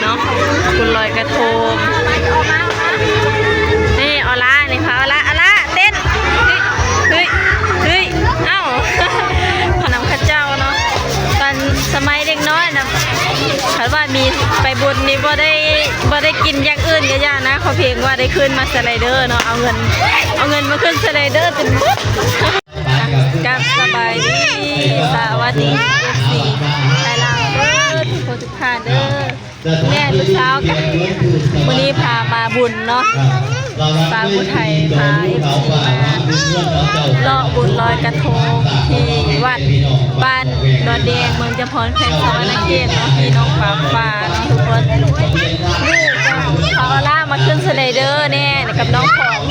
ເນາະ ບຸນລອຍກະທົງ. ນີ້ ອອລາ ນີ້ ພາອອລາ ອອລາ ເຕັ້ນ ເຮີ້ຍ ເຮີ້ຍ ເຮີ້ຍ ເອົ້າ ພານຳເຂົາເຈົ້າເນາະ. ຕອນສະໄໝເດັກນ້ອຍນະ ຄັນວ່າມີໄປບຸນນີ້ ບໍ່ໄດ້ ບໍ່ໄດ້ກິນຢ່າງອື່ນກໍຢ່ານະ ຂໍພຽງວ່າໄດ້ຂຶ້ນມາສະໄລເດີເນາະ. ເອົາເງິນ ເອົາເງິນມາຂຶ້ນສະໄລເດີຈົນເບິດ. ກັບສະບາຍດີ ສະຫວັດດີ ເອັຟຊີ ໄທລາວເບີດ ທຸກຄົນທຸກທ່ານເດີ. ແມ່ລູກສາວກັນ ມື້ນີ້ພາມາບຸນເນາະ ສາວຜູ້ໄທພາເອັຟຊີມາເລາະບຸນລອຍກະທົງທີ່ວັດບ້ານດອນແດງ ເມືອງຈຳພອນ ແຂວງສະຫວັນນະເຂດເນາະ ທີ່ນ້ອງຟ້າເນາະ ທຸກຄົນ. ພາອອລາມາຂຶ້ນສະໄລເດີແດ່ກັບນ້ອງຂອງ.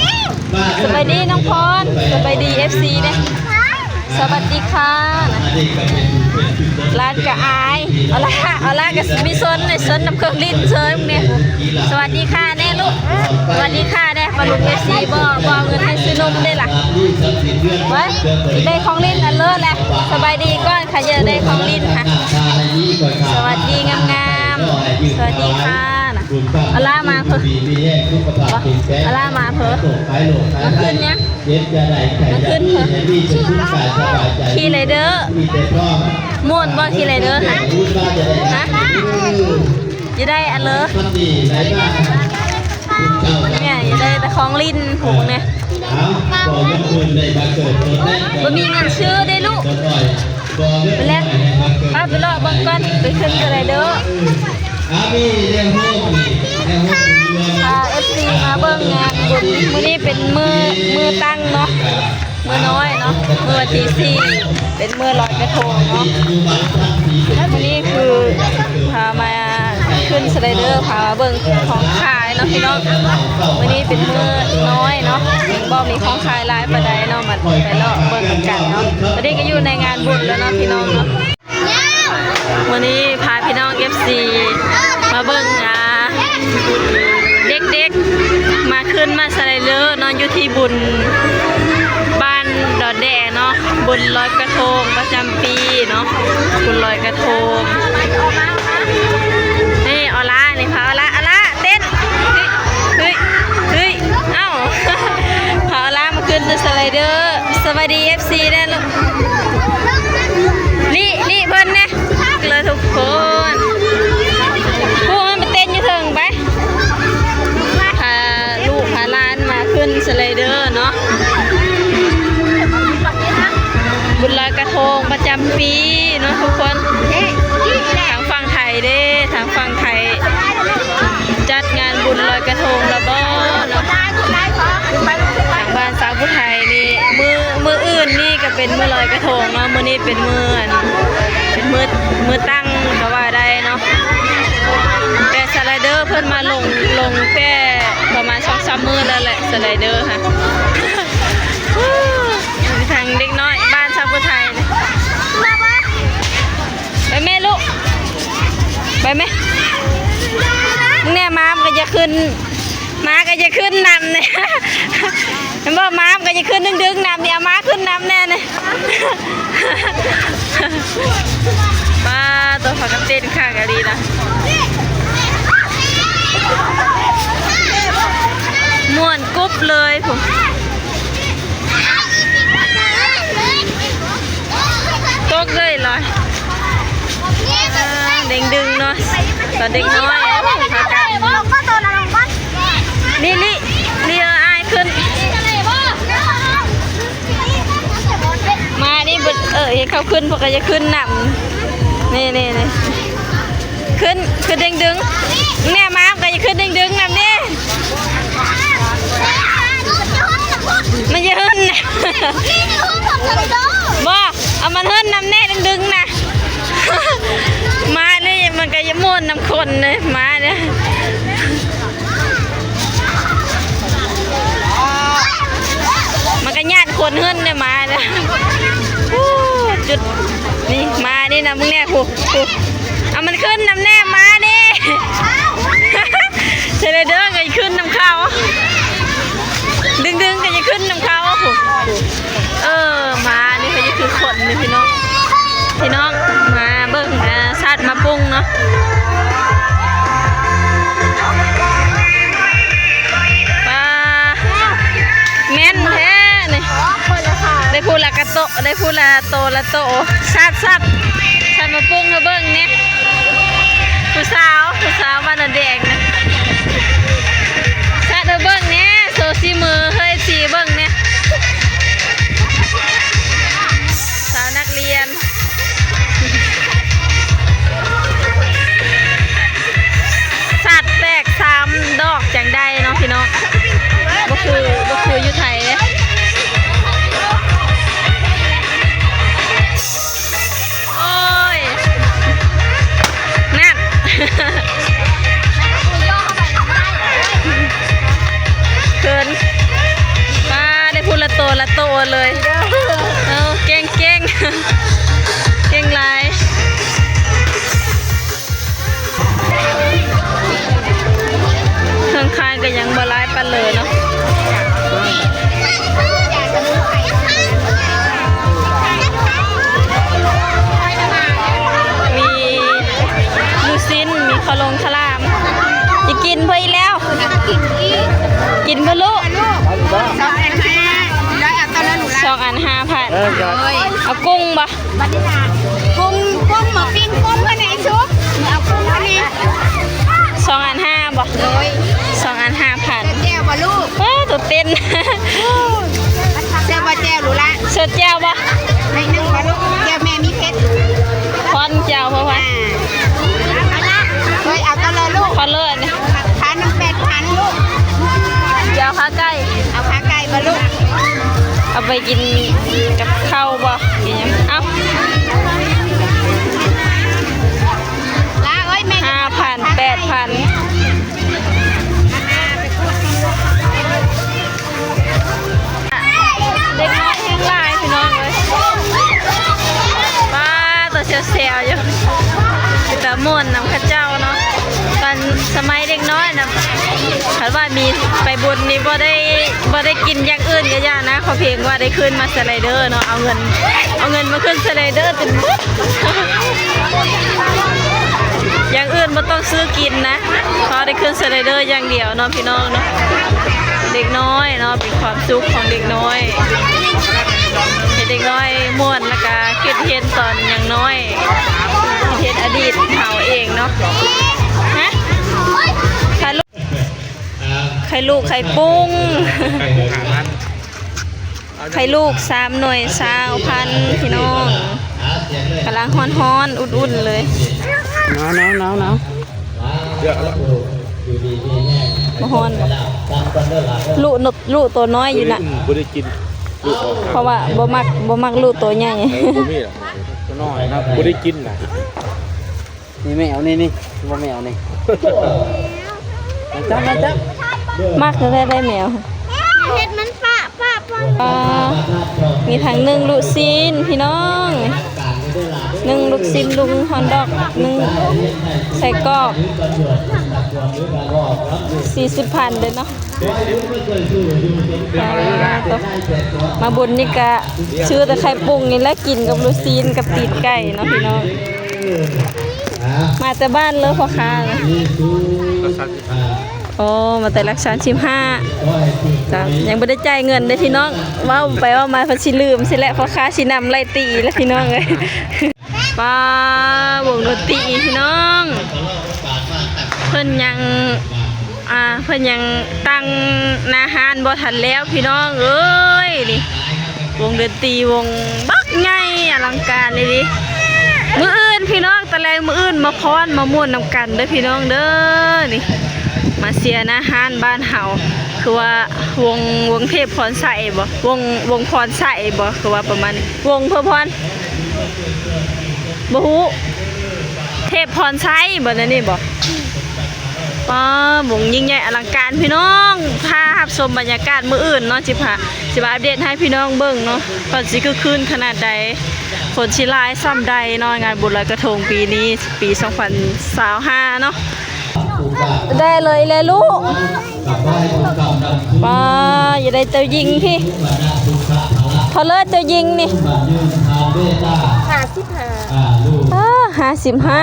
ສະບາຍດີນ້ອງພອນ ສະບາຍດີເອັຟຊີເດ້. ສະຫວັດດີຄ່ະ ຫຼານກະອາຍ ເອົາລະ ເອົາລະ ກະມີຊົນ ຊົນນຳເຄື່ອງຫຼິ້ນເຊີຍນີ້. ສະຫວັດດີຄ່ະແນ່ລູກ ສະຫວັດດີຄ່ະແນ່ ປາລຸງເອັຟຊີ ບໍ່ ບໍ່ເອົາເງິນໃຫ້ຊື້ນົມເດ້ລະ ເວີ້ຍ ໄດ້ຂອງຫຼິ້ນອັນເລີດແຫຼະ. ສະບາຍດີກ່ອນ ໃຜຢາກໄດ້ຂອງຫຼິ້ນຫະ. ສະຫວັດດີງາມໆ ສະຫວັດດີຄ່ະນະ. ອາລາມາເພີ ອາລາມາເພີ ມາຂຶ້ນຫຍັງ ມາຂຶ້ນເພີ ຂີ່ໄລເດີ ມ່ວນບໍ່ຂີ່ໄລເດີ ຮະ ຮະ ຢາກໄດ້ອັນເລີ ແມ່ຢາກໄດ້ແຕ່ຂອງຫຼິ້ນຜູ້ນີ້ ບໍ່ມີເງິນຊື້ເດ້ລູກ. ໄປແລ້ວ ພາໄປເລາະເບິ່ງກ່ອນ ໄປຂຶ້ນສະໄລເດີ ພາເອັຟຊີມາເບິ່ງງານບຸນ. ມື້ນີ້ເປັນມື້ ມື້ຕັ້ງເນາະ ມື້ນ້ອຍເນາະ ມື້ວັນທີສີ່ ເປັນມື້ລອຍກະທົງເນາະ. ມື້ນີ້ຄືພາມາຂຶ້ນສະໄລເດີ ພາມາເບິ່ງຂອງຂາຍເນາະພີ່ນ້ອງ. ມື້ນີ້ເປັນມື້ນ້ອຍເນາະ ຍັງບໍ່ມີຂອງຂາຍຫຼາຍປານໃດເນາະ ມາໄປເລາະເບິ່ງນຳກັນເນາະ. ຕອນນີ້ກໍຢູ່ໃນງານບຸນແລ້ວເນາະພີ່ນ້ອງເນາະ. ມື້ນີ້ພາພີ່ນ້ອງເອັຟຊີມາເບິ່ງ ອ່າ ເດັກໆ ມາຂຶ້ນມາສະໄລເດີເນາະ ຢູ່ທີ່ບຸນບ້ານດອນແດເນາະ ບຸນລອຍກະທົງປະຈຳປີເນາະ ບຸນລອຍກະທົງ. ນີ້ ອອລາ ນີ້ ພາອອລາ ອອລາ ເຕັ້ນ ເຮີ້ຍ ເຮີ້ຍ ເຮີ້ຍ ເອົ້າ ພາອອລາມາຂຶ້ນສະໄລເດີ. ສະບາຍດີເອັຟຊີແດ່ລູກ. ນີ້ ນີ້ເພິ່ນແດ່ ເລີຍທຸກຄົນ ຜູ້ມັນໄປເຕັ້ນຢູ່ເທິງໄປ ພາລູກພາຫຼານມາຂຶ້ນສະໄລເດີເນາະ ບຸນລອຍກະທົງປະຈຳປີເນາະທຸກຄົນ. ທາງຝັ່ງໄທເດ້ ທາງຝັ່ງໄທຈັດງານບຸນລອຍກະທົງລະບໍ່ເນາະ. ທາງບ້ານຊາວຜູ້ໄທນີ້ ມື້ ມື້ອື່ນນີ້ກະເປັນມື້ລອຍກະທົງເນາະ ມື້ນີ້ເປັນມື້ ເປັນມື້ ມື້ຕັ້ງກະວ່າໄດ້ເນາະ. ແຕ່ສະໄລເດີເພິ່ນມາລົງ ລົງແຕ່ປະມານສອງສາມມື້ແລ້ວແຫຼະ ສະໄລເດີຫັ້ນ. ທາງເດັກນ້ອຍບ້ານຊາວຜູ້ໄທ ໄປແມ່ລູກ ໄປແມ່. ແນ່ ມາມັນກະຢາກຂຶ້ນ ມາກໍຈະຂຶ້ນນຳນີ້ ເຫັນບໍ່ ມາກໍຈະຂຶ້ນດຶງໆນຳນີ້ ເອົາມາຂຶ້ນນຳແນ່ນີ້. ປາໂຕ ພາກັນເຕັ້ນຄັກອີ່ຫຼີນະ ມ່ວນກຸບເລີຍພຸ້ນ. ຕົກເລີຍລະ ເດັງດຶງເນາະ ຕອນເດັກນ້ອຍ ໂອ້ ພາກັນ ລິລິ ລິເອີ ອ້າຍຂຶ້ນ ມານີ້ ເອີ ເຫັນເຂົາຂຶ້ນ ພວກກໍຈະຂຶ້ນນຳ ນີ້ໆໆ. ຂຶ້ນ ຂຶ້ນດຶງໆ ແນ່ ມາກໍຈະຂຶ້ນດຶງໆນຳເດ້. ມັນຈະເຮີ້ນ ບໍ່ ເອົາມັນເຮີ້ນນຳແນ່ ດຶງໆນະ. ມານີ້ມັນກໍຈະມ່ວນນຳຄົນເດ້ ມານີ້ ມັນກະຍາດຄົນເຮີ້ນເດ້ ມາເດ້. ໂອ້ ຈຸດນີ້ ມານີ້ນະ ມຶງແນ່ ໂຫ ໂຫ ເອົາມັນຂຶ້ນນຳແນ່ ມານີ້ ສະໄລເດີກໍຂຶ້ນນຳເຂົາ ດຶງໆກໍຈະຂຶ້ນນຳເຂົາ. ເອີ ມານີ້ເຂົາຈະຄືຄົນນີ້ພີ່ນ້ອງ ພີ່ນ້ອງ ມາເບິ່ງ ເອີ ສັດມາປຸງເນາະ. ໄດ້ພຸ້ນລະໂຕລະໂຕ. ສັດ ສັດ ສັດໝາກປຸ້ງໃຫ້ເບິ່ງແດ່. ຜູ້ສາວ ຜູ້ສາວບ້ານໂນນແດງນະ ສັດໃຫ້ເບິ່ງແດ່. ໂຊສີມືໃຫ້ເອັບຊີເບິ່ງແດ່. ສາວນັກຮຽນ ສັດແຕກສາມດອກຈັ່ງໄດ້ເນາະພີ່ນ້ອງ. ບໍ່ຄື ບໍ່ຄືຢູ່ໄທເດ້. ໂອ້ຍ ນັ້ນ ເຂີນ. ປ້າ ໄດ້ພຸ້ນລະໂຕລະໂຕເລີຍ. ເອີ ເກັ່ງ ເກັ່ງ ເກັ່ງຫຼາຍ. ເຄື່ອງຂາຍກໍຍັງບໍ່ຫຼາຍປານໃດເນາະ. ມີລູກຊິ້ນ ມີເຂົ້າໂລງເຂົ້າຫຼາມ. ຈະກິນເພິ່ນອີກແລ້ວ. ກິນເພິ່ນລູກ. ສອງອັນຫ້າ ສອງອັນຫ້າພັນ. ເອົາກຸ້ງບໍ່? ບັດນີ້ນະ ກຸ້ງ ກຸ້ງໝໍປີ້ງ ກຸ້ງພະແນງຊຸບ ເອົາກຸ້ງພະແນງ. ສອງອັນຫ້າບໍ່? ໂດຍ ສອງອັນຫ້າພັນ. ແຈ່ວບໍ່ລູກ? ເອີ ໂຕເຕັ້ນ. ແຈ່ວບໍ່ ແຈ່ວລູກລະ? ເສີດແຈ່ວບໍ່? ໜ້ອຍໜຶ່ງບໍ່ລູກ? ແຈ່ວແມ່ມີເຜັດ. ຄອນແຈ່ວເພິ່ນວ່າ ເອີຍ ເອົາເທົ່າໃດລູກ? ຄອນເລີຍນີ້ ພັນໜຶ່ງ ແປດພັນລູກ. ແຈ່ວຂາໄກ່. ເອົາຂາໄກ່ບໍ່ລູກ? ເອົາໄປກິນກັບເຂົ້າບໍ່? ກິນຫຍັງ? ເອົາ ລາເອີຍ ແມ່ ຫ້າພັນ ແປດພັນ. ເດັກນ້ອຍແຮງຫຼາຍພີ່ນ້ອງເອີຍ. ປ້າ ໂຕແຊວໆຢູ່ ເປັນຕາມ່ວນນຳເຂົາເຈົ້າເນາະ. ຕອນສະໄໝເດັກນ້ອຍນະ ຄັນວ່າມີໄປບຸນນີ້ບໍ່ໄດ້ ບໍ່ໄດ້ກິນຢ່າງອື່ນກໍຢ່ານະ ຂໍພຽງວ່າໄດ້ຂຶ້ນມາສະໄລເດີເນາະ. ເອົາເງິນ ເອົາເງິນມາຂຶ້ນສະໄລເດີຈົນເບິດ. ຢ່າງອື່ນບໍ່ຕ້ອງຊື້ກິນນະ ຂໍໄດ້ຂຶ້ນສະໄລເດີຢ່າງດຽວເນາະພີ່ນ້ອງເນາະ. ເດັກນ້ອຍເນາະ ເປັນຄວາມສຸກຂອງເດັກນ້ອຍ ເຫັນເດັກນ້ອຍມ່ວນ ແລ້ວກະຄິດເຫັນຕອນຍັງນ້ອຍ ຄິດເຫັນອະດີດເຮົາເອງເນາະ. ຮະ? ໄຂ່ລູກ ໄຂ່ລູກ ໄຂ່ປຸ້ງ ໄຂ່ລູກສາມໜ່ວຍຊາວພັນພີ່ນ້ອງ. ກຳລັງຮ້ອນໆ ອຸ່ນໆເລີຍ. ໜາວໆໆໆ. ບໍ່ຮ້ອນບໍ່? ລູກນົກ ລູກໂຕນ້ອຍຢູ່ນະ. ບໍ່ໄດ້ກິນ ລູກອອກ ເພາະວ່າບໍ່ມັກ ບໍ່ມັກລູກໂຕໃຫຍ່. ເອີ ບໍ່ມີດອກ ໂຕນ້ອຍນະ ບໍ່ໄດ້ກິນນະ. ນີ້ແມວນີ້ ນີ້ ບໍ່ແມວນີ້ ມາຈັບ ມາຈັບ. ມັກແທ້ໆ ໄດ້ແມວ ເຮັດມັນປະ ປະ ປະ. ອ່າ ມີທັງໜຶ້ງລູກຊີ້ນພີ່ນ້ອງ ໜຶ້ງລູກຊີ້ນ ໜຶ້ງຮອດດອກ ໜຶ້ງໄສ້ກອກ ສີ່ສິບພັນເດ້ເນາະ. ອ່າ ໂຕ ມາບຸນນີ້ກະຊື້ແຕ່ໄຂ່ປຸ້ງນີ້ແຫຼະ ກິນກັບລູກຊີ້ນກັບຕີນໄກ່ເນາະພີ່ນ້ອງ. ມາແຕ່ບ້ານເລີ ພໍ່ຄ້ານະ? ໂອ້ ມາແຕ່ຫຼັກສາມສິບຫ້າ. ຈ້ະ ຍັງບໍ່ໄດ້ຈ່າຍເງິນເດ້ພີ່ນ້ອງ ເວົ້າໄປເວົ້າມາເພິ່ນຊິລືມຊິແຫຼະ ພໍ່ຄ້າຊິນຳໄລ່ຕີແລ້ວພີ່ນ້ອງເອີຍ. ປ້າ ວົງດົນຕີພີ່ນ້ອງ ເພິ່ນຍັງ ອ່າ ເພິ່ນຍັງຕັ້ງໜ້າຮ້ານບໍ່ທັນແລ້ວພີ່ນ້ອງເອີຍ. ນີ້ ວົງດົນຕີວົງບັກໃຫຍ່ອະລັງການອີ່ຫຼີ. ມື້ອື່ນພີ່ນ້ອງ ຕອນແລງມື້ອື່ນມາຟ້ອນມາມ່ວນນຳກັນເດີພີ່ນ້ອງເດີ. ນີ້ ມາເຊຍໜ້າຮ້ານບ້ານເຮົາ ຄືວ່າວົງ ວົງເທບພອນໄຊບໍ? ວົງ ວົງພອນໄຊບໍ? ຄືວ່າປະມານນີ້ ວົງເພື່ອພອນ ບໍ່ຮູ້ ເທບພອນໄຊບໍ ແນວນີ້ບໍ? ປ້າ ວົງຍິ່ງໃຫຍ່ອະລັງການພີ່ນ້ອງ. ພາຮັບຊົມບັນຍາກາດມື້ອື່ນເນາະ ຊິພາ ຊິມາອັບເດດໃຫ້ພີ່ນ້ອງເບິ່ງເນາະ ວ່າຊິຄຶກຄື້ນຂະໜາດໃດ ຄົນຊິຫຼາຍສ່ຳໃດເນາະ. ງານບຸນລອຍກະທົງປີນີ້ ປີສອງພັນຊາວຫ້າເນາະ. ໄດ້ເລີຍແຫຼະລູກ. ປ້າ ຢ່າໄດ້ເຈົ້າຍິງພີ້ ເທົ່າເລີດເຈົ້າຍິງນີ້? ຫ້າສິບຫ້າ. ເອີ ຫ້າສິບຫ້າ.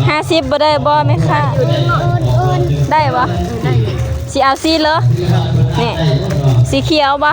ຫ້າສິບບໍ່ໄດ້ບໍ່ແມ່ຄ້າ? ໄດ້ບໍ່? ຊິເອົາສີເລີ? ນີ້ ສີຂຽວບໍ່?